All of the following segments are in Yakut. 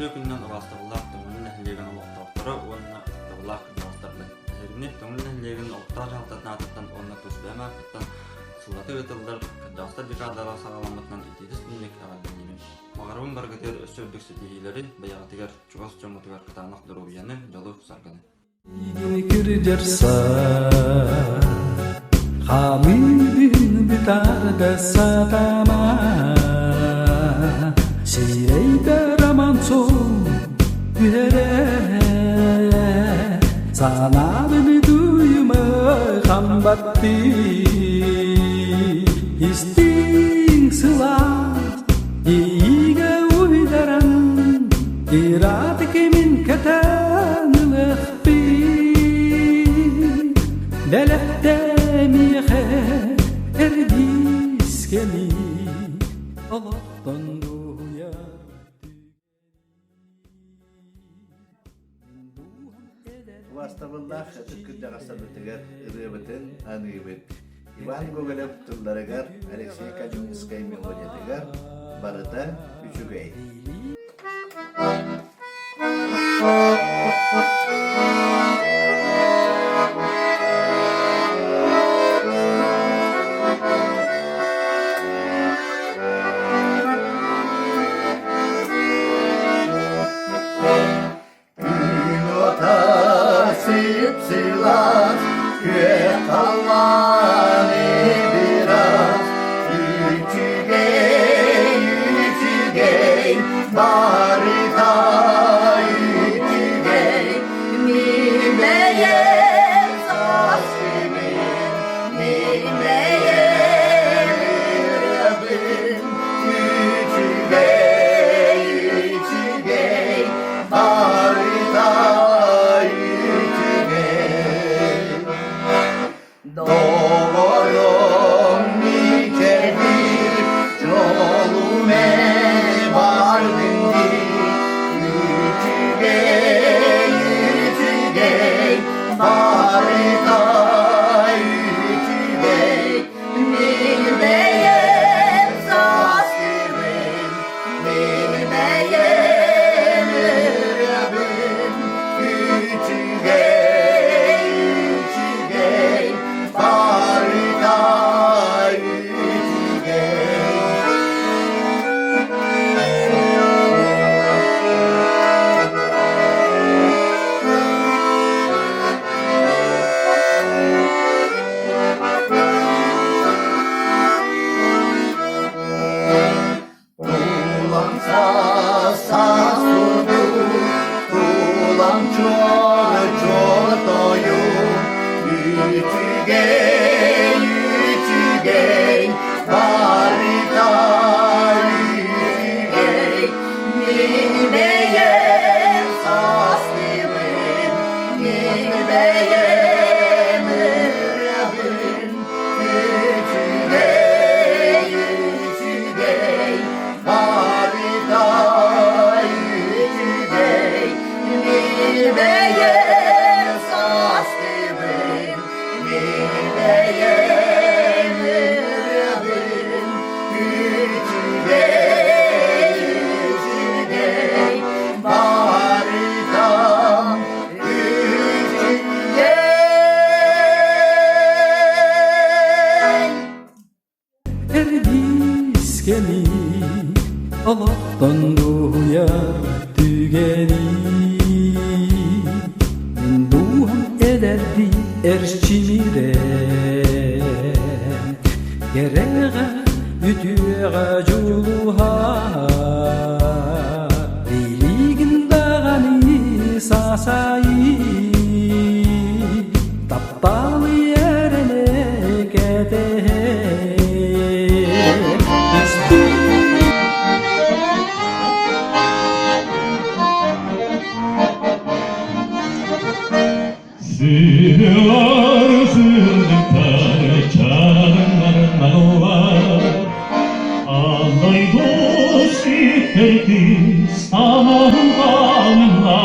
Үтүө күнүнэн убаастабыллаах Төҥүлү нэһилиэгин олохтоохторо уонна ытыктабыллаах кырдьаҕастарбыт! Эһигини Төҥүлү нэһилиэгин олохтоох дьаһалтатын аатыттан уонна тус бэйэм ааппыттан сыллата ыытыллар Кырдьаҕастар декадалара саҕаламмытынан итиитис-түннүк эҕэрдэлиибин! Баҕарабын барыгытыгар өссө үрдүк ситиһиилэри, бэйэҕитигэр, чугас дьоҥҥутугар кытаанах доруобуйаны, дьолу-саргыны! Кирдер Хамыыбын бытарда сатама Сирейде романсон түһэрэ Санаабын дуйма хамбатты Истиҥ сылаас иигэ уйдаран Ираат кимин кэтэн Бэлэхтээмиэхэ эрдиис кэми олохтон дуоһуйар Убаастабыллаах ытык кырдьаҕастарбытыгар ырыабытын аныыбыт. Иван Гоголев тылларыгар, Алексей Калининскай мелодиятыгар барыта үчүгэй. Күн ото сып-сылаас, күөх халлаан ибирас, үчүгэй, үчүгэй, барыта үчүгэй, мин бэйэм сааскыбын, мин бэйэм ырыабын, үчүгэй, үчүгэй, барыта үчүгэй. Доҕорум мичээрдиир, дьолум эн бардын дии. Үчүгэй, үчүгэй, барыта үчүгэй. Мин бэйэм сааскыбын, мин бэйэм ырыабын, үчүгэй, үчүгэй, барыта үчүгэй. Тулам саас курдук, тулам чуор-чуор тойук, үчүгэй, үчүгэй, барыта үчүгэй, мин бэйэм саастыыбын, мин бэйэм ырыабын, үчүгэй, үчүгэй, барыта үчүгэй, мин бэйэм саастыыбын, мин бэйэм ырыабын, үчүгэй, үчүгэй, барыта Эрдиис кэми олохтон дуоһуйар түгэни Мин дууһам эдэрдии эрчимирэн Кэрэҕэ үтүөҕэ дьулуһар Билигин даҕаны саасайыы Тапталы эрэнэ кэтэһэр Сыылар сырдыктар чараҥнарынан ыллар, Аллайду сипперди санаһынтаанна,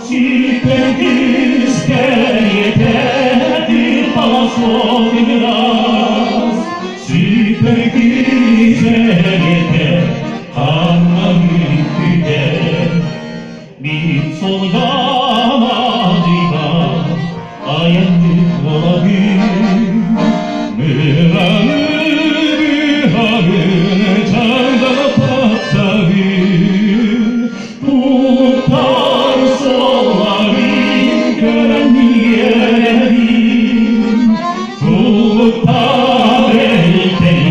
Сипперди кэриэтэ паласо тыгыра. Тобуктар лидери.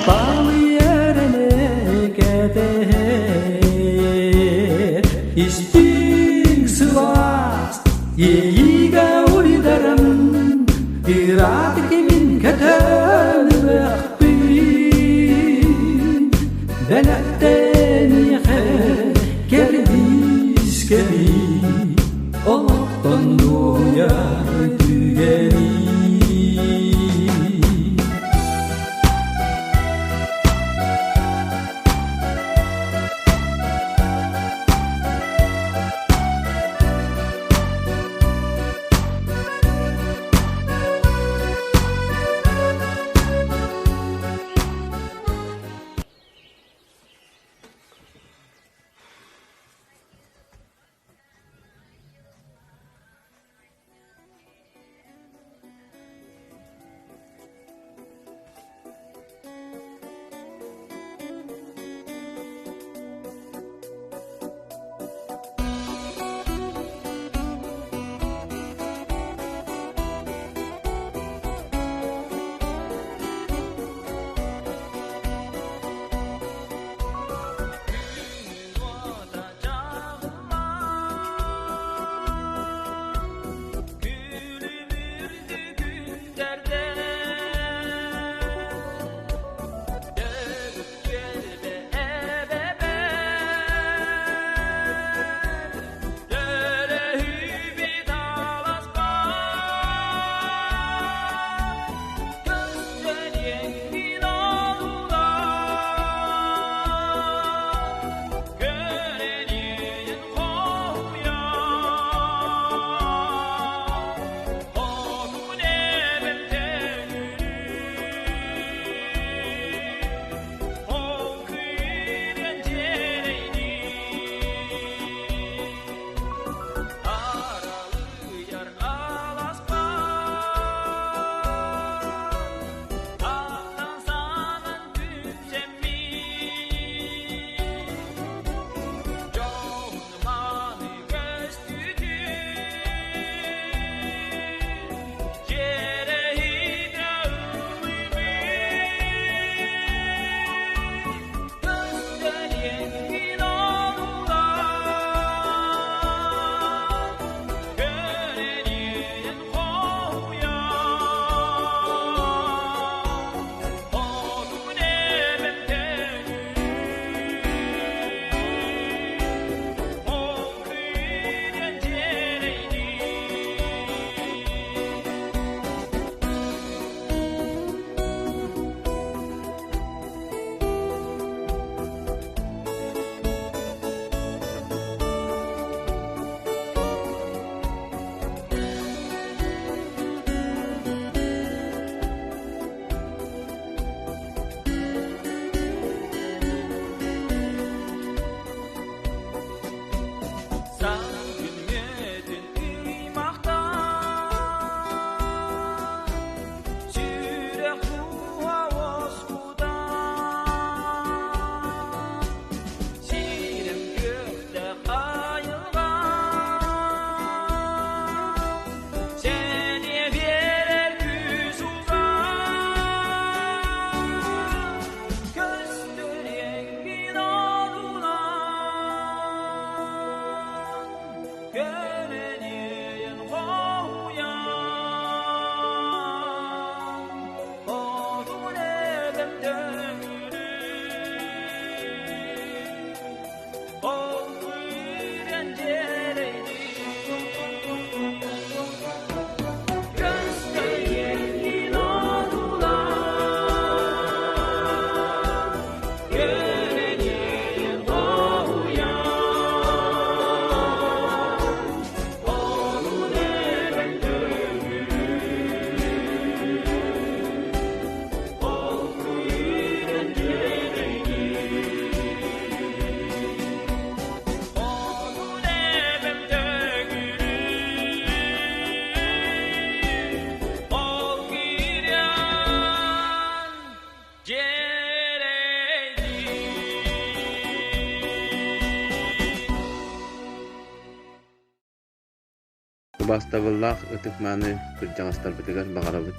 Балыйарыны кэтэһэр Истиҥ сылаас иэйиигэ уйдаран Ыраатык мин көтөллөхпүн Бэлэхтэниэхэ кэрдиис кэми Олохтон дуоһуйар түгэни. Убаастабыллаах ытык-мааны кырдьаҕастарбытыгар баҕарабыт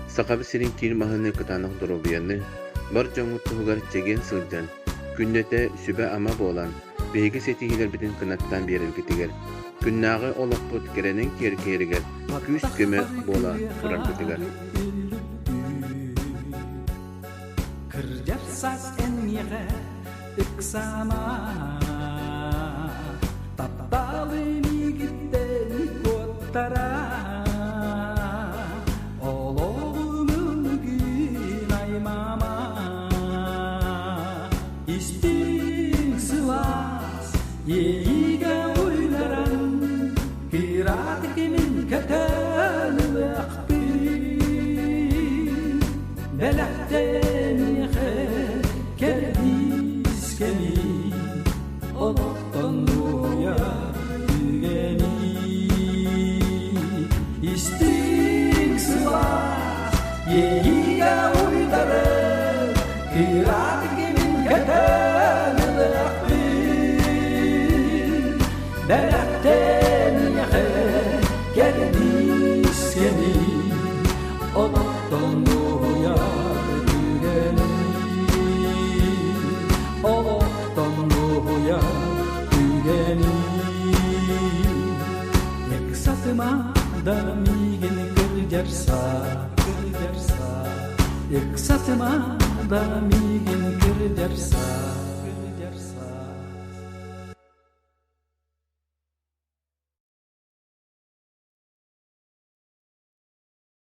Сахабыт сирин киин маһыныы кытаанах доруобуйаны, бар дьоҥҥут туһугар чэгиэн сылдьан, күннэтэ сүбэ-ама буолан, биһиги ситиһиилэрбитин кынаттаан биэрэргитигэр, күннээҕи олохпут кэрэнэн киэркэйэригэр күүс-көмө буола тураргытыгар. Кырдьар саас эн миэхэ ыксаама Тапталы миигиттэн куоттара Олоҕум ылгын аймаама Истиҥ сылаас иэйиигэ уйдаран Кыраат кимин көтөн ылыахпын Бэлэхтэниэхэ кэрдиис кэми Олохтон уйар түгэни Истиҥ сылаас иэйиигэ уйдарар Кыраат кимин көтөн ылыахпын Бэлэхтэниэхэ кэрдиис кэми Олохтон уһуйар түгэни Олохтон уһуйар түгэни Ыксатыма да миигин кырдьарса, кырдьарса Ыксатыма да миигин кырдьарса.